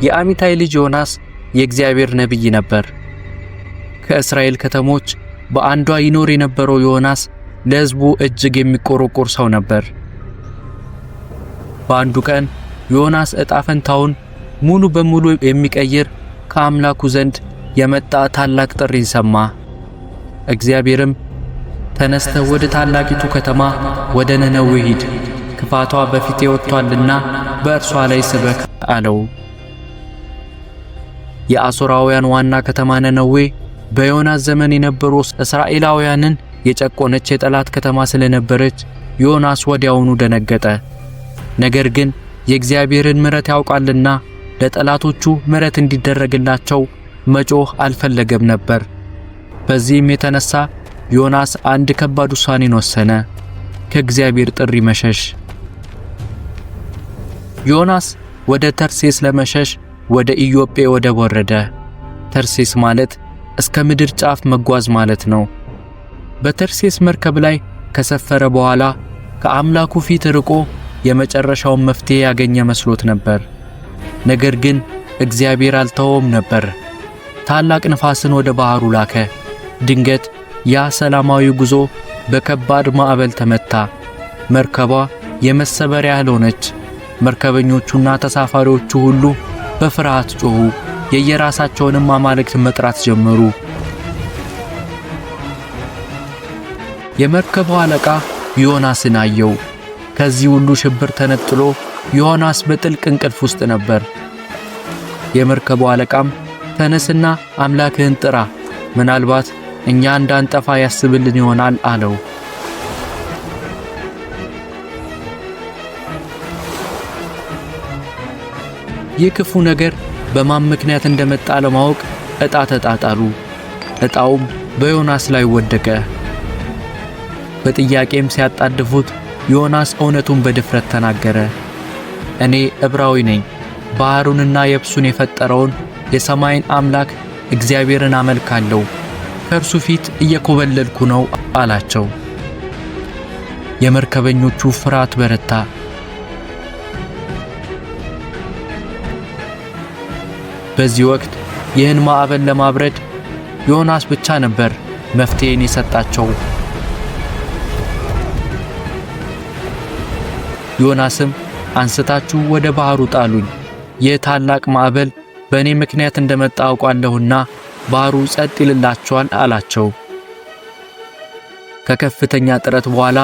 የአሚታይ ልጅ ዮናስ የእግዚአብሔር ነቢይ ነበር። ከእስራኤል ከተሞች በአንዷ ይኖር የነበረው ዮናስ ለሕዝቡ እጅግ የሚቆረቆር ሰው ነበር። በአንዱ ቀን ዮናስ ዕጣ ፈንታውን ሙሉ በሙሉ የሚቀይር ከአምላኩ ዘንድ የመጣ ታላቅ ጥሪን ሰማ። እግዚአብሔርም ተነስተህ ወደ ታላቂቱ ከተማ ወደ ነነዌ ሂድ፣ ክፋቷ በፊቴ ወጥቷልና በእርሷ ላይ ስበክ አለው። የአሦራውያን ዋና ከተማ ነነዌ በዮናስ ዘመን የነበሩ እስራኤላውያንን የጨቆነች የጠላት ከተማ ስለነበረች ዮናስ ወዲያውኑ ደነገጠ። ነገር ግን የእግዚአብሔርን ምሕረት ያውቃልና ለጠላቶቹ ምሕረት እንዲደረግላቸው መጮህ አልፈለገም ነበር። በዚህም የተነሳ ዮናስ አንድ ከባድ ውሳኔን ወሰነ፤ ከእግዚአብሔር ጥሪ መሸሽ። ዮናስ ወደ ተርሴስ ለመሸሽ ወደ ኢዮጴ ወደብ ወረደ። ተርሴስ ማለት እስከ ምድር ጫፍ መጓዝ ማለት ነው። በተርሴስ መርከብ ላይ ከሰፈረ በኋላ ከአምላኩ ፊት ርቆ የመጨረሻውን መፍትሄ ያገኘ መስሎት ነበር። ነገር ግን እግዚአብሔር አልተወውም ነበር። ታላቅ ንፋስን ወደ ባህሩ ላከ። ድንገት ያ ሰላማዊ ጉዞ በከባድ ማዕበል ተመታ። መርከቧ የመሰበር ያህል ሆነች። መርከበኞቹና ተሳፋሪዎቹ ሁሉ በፍርሃት ጮኹ። የየራሳቸውንም አማልክት መጥራት ጀመሩ። የመርከቧ አለቃ ዮናስን አየው። ከዚህ ሁሉ ሽብር ተነጥሎ ዮናስ በጥልቅ እንቅልፍ ውስጥ ነበር። የመርከቡ አለቃም ተነስና አምላክህን ጥራ፣ ምናልባት እኛ እንዳንጠፋ ያስብልን ይሆናል አለው። ይህ ክፉ ነገር በማን ምክንያት እንደመጣ ለማወቅ ዕጣ ተጣጣሉ። ዕጣውም በዮናስ ላይ ወደቀ። በጥያቄም ሲያጣድፉት ዮናስ እውነቱን በድፍረት ተናገረ። እኔ ዕብራዊ ነኝ፣ ባህሩንና የብሱን የፈጠረውን የሰማይን አምላክ እግዚአብሔርን አመልካለሁ፣ ከእርሱ ፊት እየኮበለልኩ ነው አላቸው። የመርከበኞቹ ፍርሃት በረታ። በዚህ ወቅት ይህን ማዕበል ለማብረድ ዮናስ ብቻ ነበር መፍትሄን የሰጣቸው። ዮናስም አንስታችሁ ወደ ባህሩ ጣሉኝ፣ ይህ ታላቅ ማዕበል በእኔ ምክንያት እንደመጣ አውቃለሁና ባህሩ ጸጥ ይልላችኋል አላቸው። ከከፍተኛ ጥረት በኋላ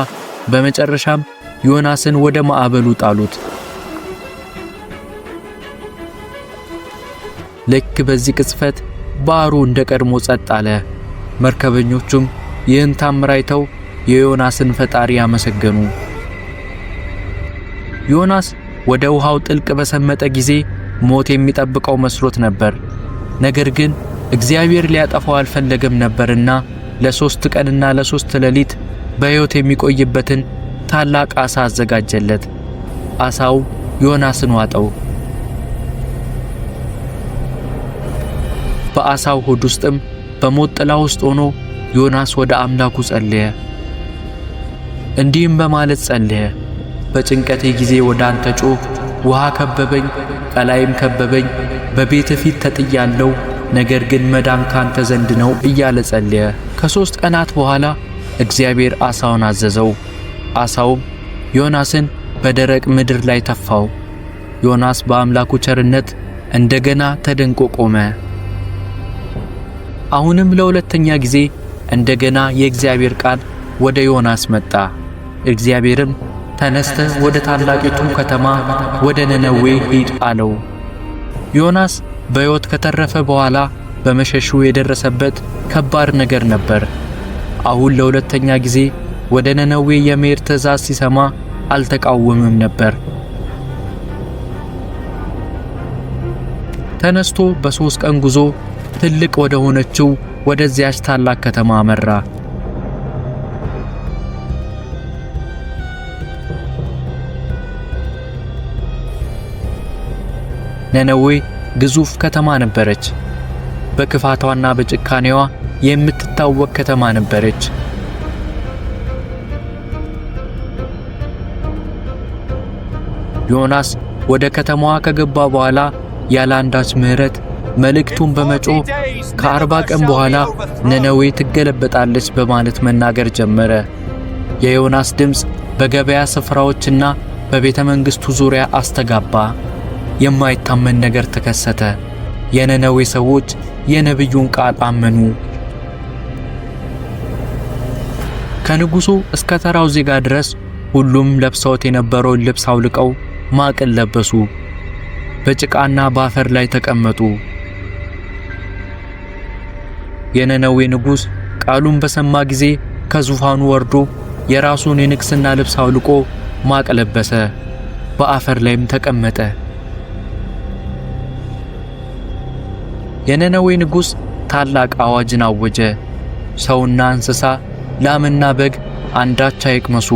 በመጨረሻም ዮናስን ወደ ማዕበሉ ጣሉት። ልክ በዚህ ቅጽበት ባህሩ እንደ ቀድሞ ጸጥ አለ። መርከበኞቹም ይህን ታምር አይተው የዮናስን ፈጣሪ አመሰገኑ። ዮናስ ወደ ውሃው ጥልቅ በሰመጠ ጊዜ ሞት የሚጠብቀው መስሎት ነበር። ነገር ግን እግዚአብሔር ሊያጠፋው አልፈለገም ነበርና ለ3 ቀንና ለ3 ሌሊት በሕይወት የሚቆይበትን ታላቅ ዓሣ አዘጋጀለት። ዓሣው ዮናስን ዋጠው። በዓሣው ሆድ ውስጥም በሞት ጥላ ውስጥ ሆኖ ዮናስ ወደ አምላኩ ጸለየ። እንዲህም በማለት ጸለየ: በጭንቀቴ ጊዜ ወደ አንተ ጮኽሁ፣ ውሃ ከበበኝ፣ ቀላይም ከበበኝ፣ በቤትህ ፊት ተጥያለሁ፣ ነገር ግን መዳን ካንተ ዘንድ ነው እያለ ጸለየ። ከ3 ቀናት በኋላ እግዚአብሔር ዓሣውን አዘዘው። ዓሣውም ዮናስን በደረቅ ምድር ላይ ተፋው። ዮናስ በአምላኩ ቸርነት እንደገና ተደንቆ ቆመ። አሁንም ለሁለተኛ ጊዜ እንደገና የእግዚአብሔር ቃል ወደ ዮናስ መጣ። እግዚአብሔርም ተነስተህ ወደ ታላቂቱ ከተማ ወደ ነነዌ ሂድ አለው። ዮናስ በሕይወት ከተረፈ በኋላ በመሸሹ የደረሰበት ከባድ ነገር ነበር። አሁን ለሁለተኛ ጊዜ ወደ ነነዌ የመሄድ ትእዛዝ ሲሰማ አልተቃወምም ነበር። ተነስቶ በ3 ቀን ጉዞ ትልቅ ወደ ሆነችው ወደዚያች ታላቅ ከተማ አመራ። ነነዌ ግዙፍ ከተማ ነበረች። በክፋቷና በጭካኔዋ የምትታወቅ ከተማ ነበረች። ዮናስ ወደ ከተማዋ ከገባ በኋላ ያለ አንዳች ምሕረት መልእክቱን በመጮህ ከ40 ቀን በኋላ ነነዌ ትገለበጣለች በማለት መናገር ጀመረ። የዮናስ ድምፅ በገበያ ስፍራዎችና በቤተ መንግሥቱ ዙሪያ አስተጋባ። የማይታመን ነገር ተከሰተ። የነነዌ ሰዎች የነቢዩን ቃል አመኑ። ከንጉሡ እስከ ተራው ዜጋ ድረስ ሁሉም ለብሰውት የነበረውን ልብስ አውልቀው ማቅን ለበሱ። በጭቃና በአፈር ላይ ተቀመጡ። የነነዌ ንጉሥ ቃሉን በሰማ ጊዜ ከዙፋኑ ወርዶ የራሱን የንግስና ልብስ አውልቆ ማቅ ለበሰ፣ በአፈር ላይም ተቀመጠ። የነነዌ ንጉሥ ታላቅ አዋጅን አወጀ። ሰውና እንስሳ፣ ላምና በግ አንዳች አይቅመሱ፣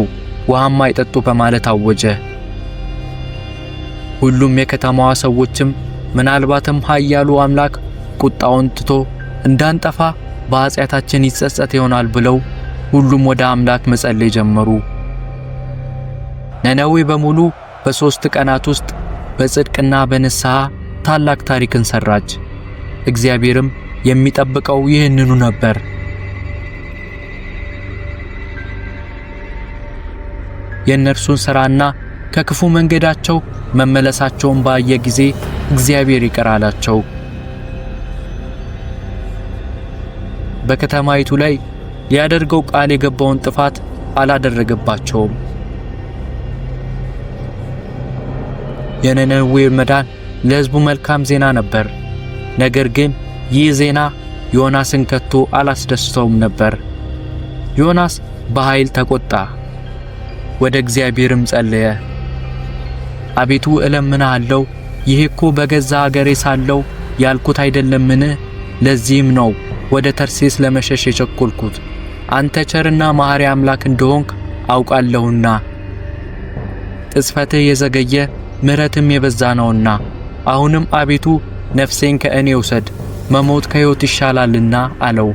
ውሃም አይጠጡ በማለት አወጀ። ሁሉም የከተማዋ ሰዎችም ምናልባትም ኃያሉ አምላክ ቁጣውን ትቶ እንዳንጠፋ በኃጢአታችን ይጸጸት ይሆናል ብለው ሁሉም ወደ አምላክ መጸለይ ጀመሩ። ነነዌ በሙሉ በ3 ቀናት ውስጥ በጽድቅና በንስሐ ታላቅ ታሪክን ሰራች። እግዚአብሔርም የሚጠብቀው ይህንኑ ነበር። የእነርሱን ሥራና ከክፉ መንገዳቸው መመለሳቸውን ባየ ጊዜ እግዚአብሔር ይቅር አላቸው። በከተማይቱ ላይ ሊያደርገው ቃል የገባውን ጥፋት አላደረገባቸውም። የነነዌ መዳን ለሕዝቡ መልካም ዜና ነበር። ነገር ግን ይህ ዜና ዮናስን ከቶ አላስደስተውም ነበር። ዮናስ በኃይል ተቆጣ፣ ወደ እግዚአብሔርም ጸለየ። አቤቱ እለምንሃለሁ፣ ይህ እኮ በገዛ አገሬ ሳለሁ ያልኩት አይደለምን? ለዚህም ነው ወደ ተርሴስ ለመሸሽ የቸኮልኩት። አንተ ቸርና መሐሪ አምላክ እንደሆንክ አውቃለሁና፣ ቅጽፈትህ የዘገየ ምሕረትም የበዛ ነውና። አሁንም አቤቱ ነፍሴን ከእኔ ውሰድ፣ መሞት ከሕይወት ይሻላልና አለው።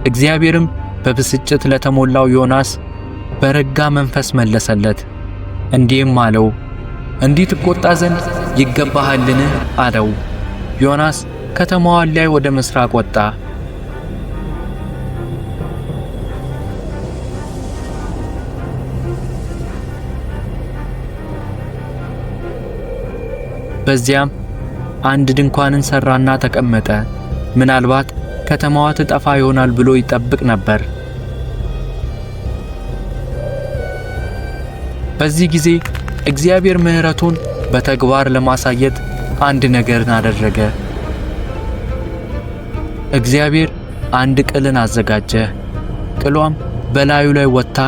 እግዚአብሔርም በብስጭት ለተሞላው ዮናስ በረጋ መንፈስ መለሰለት፣ እንዲህም አለው፦ እንዲህ ትቆጣ ዘንድ ይገባሃልን? አለው። ዮናስ ከተማዋን ላይ ወደ ምስራቅ ወጣ። በዚያም አንድ ድንኳንን ሰራና ተቀመጠ። ምናልባት ከተማዋ ትጠፋ ይሆናል ብሎ ይጠብቅ ነበር። በዚህ ጊዜ እግዚአብሔር ምሕረቱን በተግባር ለማሳየት አንድ ነገርን አደረገ። እግዚአብሔር አንድ ቅልን አዘጋጀ። ቅሏም በላዩ ላይ ወጥታ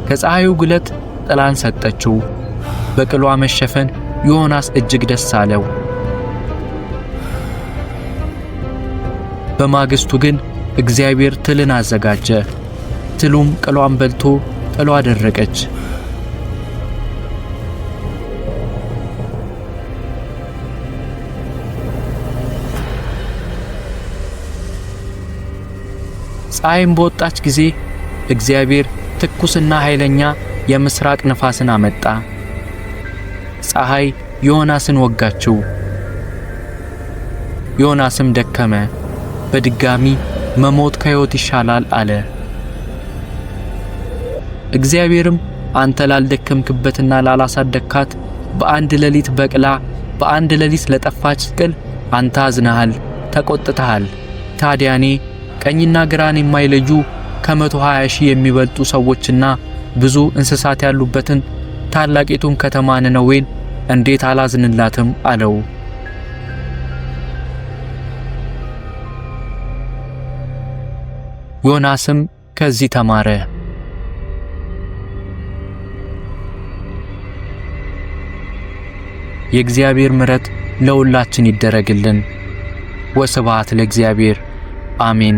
ከፀሐዩ ግለት ጥላን ሰጠችው። በቅሏ መሸፈን ዮናስ እጅግ ደስ አለው። በማግስቱ ግን እግዚአብሔር ትልን አዘጋጀ። ትሉም ቅሏን በልቶ ቅሏ ደረቀች። ፀሐይም በወጣች ጊዜ እግዚአብሔር ትኩስና ኃይለኛ የምስራቅ ነፋስን አመጣ። ፀሐይ ዮናስን ወጋችው። ዮናስም ደከመ። በድጋሚ መሞት ከሕይወት ይሻላል አለ። እግዚአብሔርም አንተ ላልደከምክበትና ላላሳደግካት በአንድ ሌሊት በቅላ በአንድ ሌሊት ለጠፋች ቅል አንተ አዝነሃል፣ ተቆጥተሃል። ታዲያ እኔ ቀኝና ግራን የማይለዩ ከ120,000 የሚበልጡ ሰዎችና ብዙ እንስሳት ያሉበትን ታላቂቱን ከተማ ነነዌን እንዴት አላዝንላትም አለው። ዮናስም ከዚህ ተማረ። የእግዚአብሔር ምሕረት ለሁላችን ይደረግልን። ወስብሐት ለእግዚአብሔር፣ አሜን።